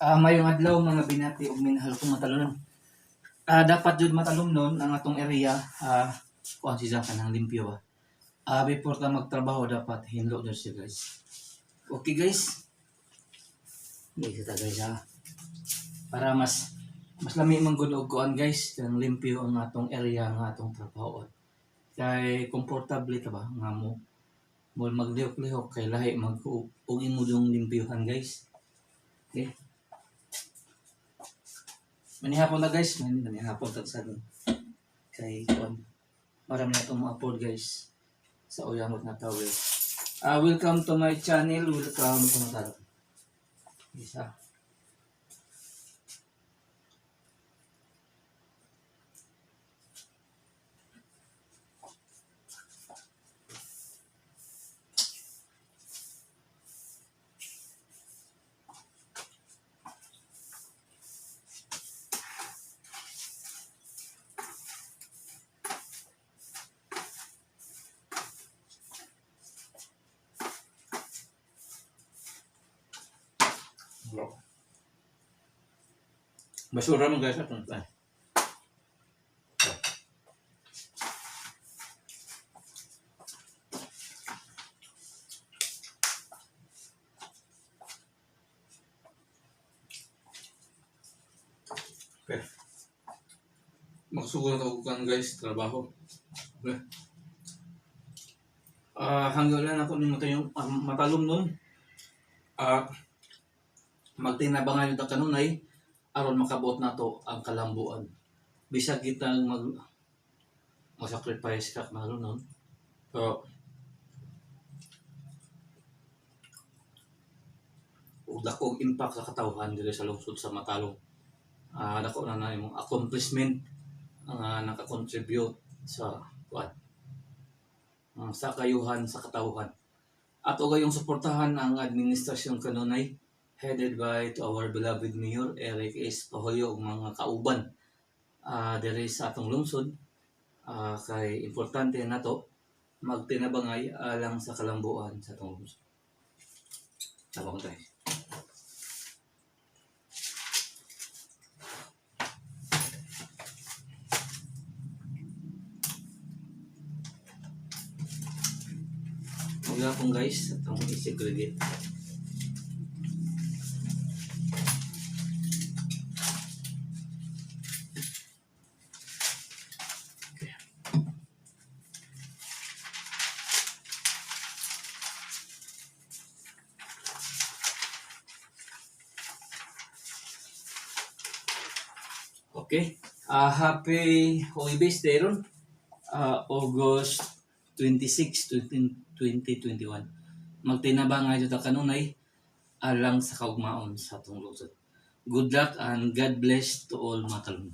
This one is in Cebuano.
Mayong adlaw, mga binati ug minahal kong matalomnon. Dapat jud matalomnon ang atong area, kuan siya kanang limpyo ba. Before ta magtrabaho, dapat hinlo jud siya, guys. Okay, guys. Hindi ta, guys, ha. Para mas mas lami man gud og kuan, guys, kanang limpyo ang atong area nga atong trabaho. Kay komportable ta ba nga mo mo maglihok-lihok kay lahi mag og imo dong limpyuhan, guys. Okay. Manihapon na, guys, manihapon ta sa kay kuan. Marami na itong ma-upload, guys, sa Uyamot na Tawil. Welcome to my channel, welcome to my. Isa. Basura mo, guys, atong ay. Okay. Magsugod na og, guys, trabaho. Okay. Hanggang lang ako nimo yung matalom nun. Magtinabangan yung kanunay aron makabot nato ang kalambuan. Bisag kitang mag mo-sacrifice ka malo nun. Pero ug dako og impact sa katawhan diri sa lungsod sa Matalom. Dako na na imong accomplishment ang naka-contribute sa kuan, sa kayuhan sa katawhan. Ato gayong suportahan ang administrasyon kanunay headed by to our beloved Mayor Eric S. Pahoyo ug mga kauban diri sa atong lungsod, kay importante nato magtinabangay alang sa kalambuan sa atong lungsod. Tabang tayo. Maghapon, guys, atong i-segregate. Okay. Okay. Happy Huwebes day ron. August 26, 2021. Magtinabangay ta kanunay alang sa kaugmaon sa atong lungsod. Good luck and God bless to all, matalom.